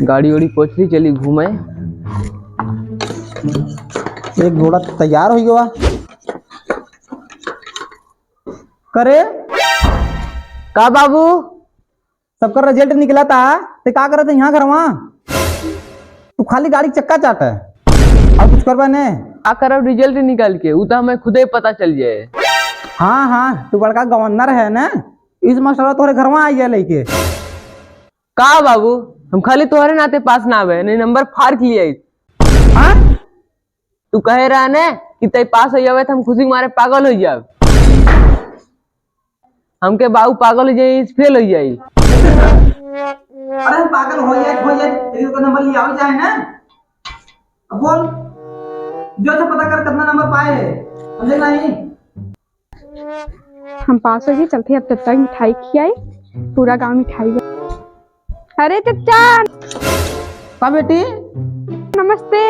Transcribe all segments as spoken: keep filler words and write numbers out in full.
गाड़ी ओड़ी पोछ ली, चली घूमे। एक घोड़ा तैयार होइ गवा। करे का बाबू? सबकर result निकला था, ते का करत है यहाँ घरवा? तू खाली गाड़ी चक्का चाट है, और कुछ करबा ने? का करब result निकाल के, उ तो हमें खुदे पता चल जाए। हाँ, हाँ, तू बड़का गवर्नर है ना, इस मास्टर तोहरे घरवा आई है लेके। का बाबू, हम खाली तोहरे नाते पास ना आवे, नहीं नंबर फाड़ के लिए आई। हाँ? तू कहे रहा ने कि तै पास हो जावे तो हम खुशी के मारे पागल हो जाब। हमके बाबू पागल हो जाई, फेल हो जाई। अरे हम पागल हो जाए, हो जाए, लेकिन ओकर नंबर ले आओ चाहे ना। अब बोल, जो से पता कर कितना नंबर पाए है, समझे नहीं? हम पास हो गए, चलते अब तब तक मिठाई खियाई, पूरा गांव मिठाई बा। अरे चच्चा। का बेटी? नमस्ते।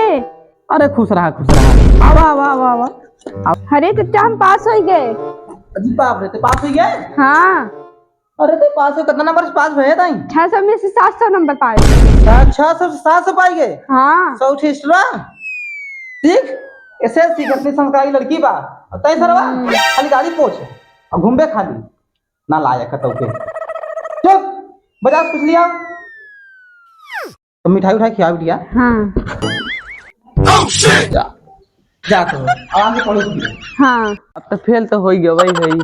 अरे खुश रहा, खुश रहा। आवा, आवा, आवा, आवा। अरे चच्चा, हम पास हो गए। अजी बाप रे, ते पास हो गए? हाँ। अरे ते पास हो, कितना नंबर से पास भए ताई? छह सौ में से सात सौ नंबर पाए। अच्छा, छह सौ से सात सौ पाई गए? हाँ। सौ ठे extra? ठीक, ऐसे सीख अपनी संस्कारी लड़की बा। और तय सरवा, हम्म। खाली गाड़ी पोछ, और घूमबे खाली। ना लायक है तोके। चुप, बजा कुछ लिया। तो मिठाई उठाई खिया बिटिया। हाँ। जा, जा तो, आराम से पढ़ो। हाँ। अब तो फेल तो हो ही गया भाई, भाई।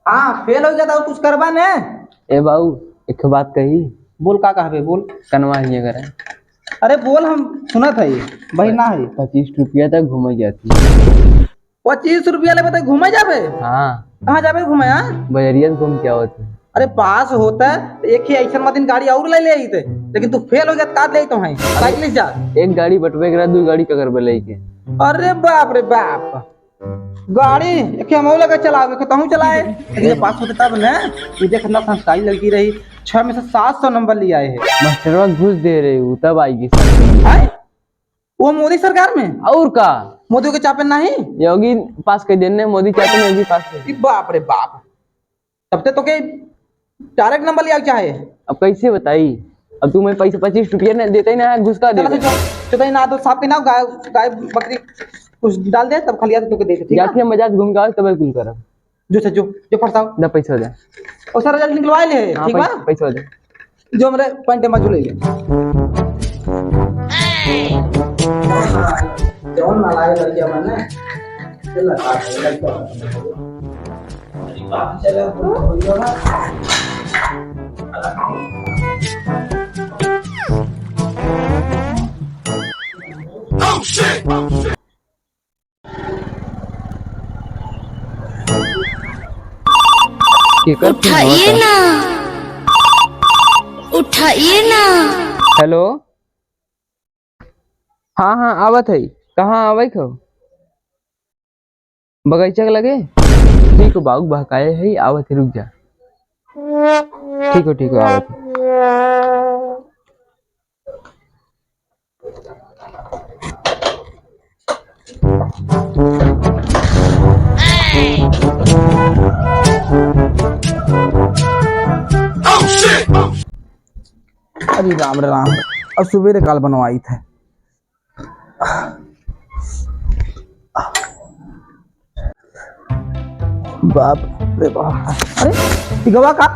हाँ, फेल हो गया था, कुछ करबा ने। ए बाऊ, एक बात कही। बोल, का कहबे, बोल। कनवा हिये करे। अरे बोल, हम सुनत है, भाई ना है। पच्चीस रुपया तक घूमे जाती। पच्चीस रुपया लेबे तो घूमे जाबे? हाँ। कहाँ जाबे घूमे, हाँ? बजरिया से घूम के आवत है। अरे पास होता है, एक ही ऐसा मतिन गाड़ी और ले ले आते, लेकिन तू फेल हो गया, तो का ले तो है? साइकिल से जा। एक गाड़ी बटवे करा, दो गाड़ी का करबे लेके। अरे बाप रे बाप, गाड़ी एक हम लगे चलावे, कहूँ चलाए, लेकिन ये पास होते तब न, ये देख ना संस्कारी लड़की रही, छह में से सात सौ नंबर ले आए है। मास्टरवा घूस दे रहे हो, तब आएगी साइकिल। आए? वो मोदी सरकार में? और का? मोदी के चापे नहीं? योगी पास कर देने, मोदी चापे नहीं, योगी पास कर ई बाप रे बाप। तब ते तोके direct नंबर लिया चाहे। अब कैसे बताई? अब तू मैं पैसे पच्चीस रुपया ने देते ही ना है, घुस का चला देते। तो जो, चुदाई ना तो साहब के ना गाय, गाय बकरी कुछ डाल दे, तब खाली हाथ तोके दे दे, ठीक है? जाके हम बाजार घूम के आओ, तब कुल करब। जो से जो, जो फरसाओ। ना पैसा दे। ओ सर, result निकलवा ले, हाँ, ठीक बा? पैसा, पैसा दे। जो हमरे पैंट में झूले ले। जौन नालायक लड़किया बने, चला, का है, लड़का बने। बाप चला, केकर फोन उठाइए आवता? ना, उठाइए ना। हेलो, हाँ, हाँ, आवत है। कहाँ आवे के हो? बगीचा के लगे? ठीक हो, बाबू बहकाए है, आवत है, रुक जा। ठीक हो, ठीक हो, आवत है। अरे राम रे राम, अब सुबेरे काल बनवाई थे। बाप रे बाप। अरे, ई गवा का?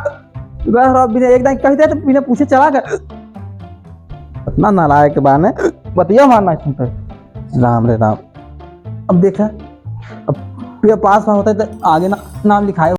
ई गवा रहा, बिना एक दाई कह दे तो बिना पूछे चला गया। इतना नालायक बा ने, बतिया मारना सुनते। राम रे राम। अब देखा, अब ये पास ना होता है तो आगे ना, नाम लिखाए।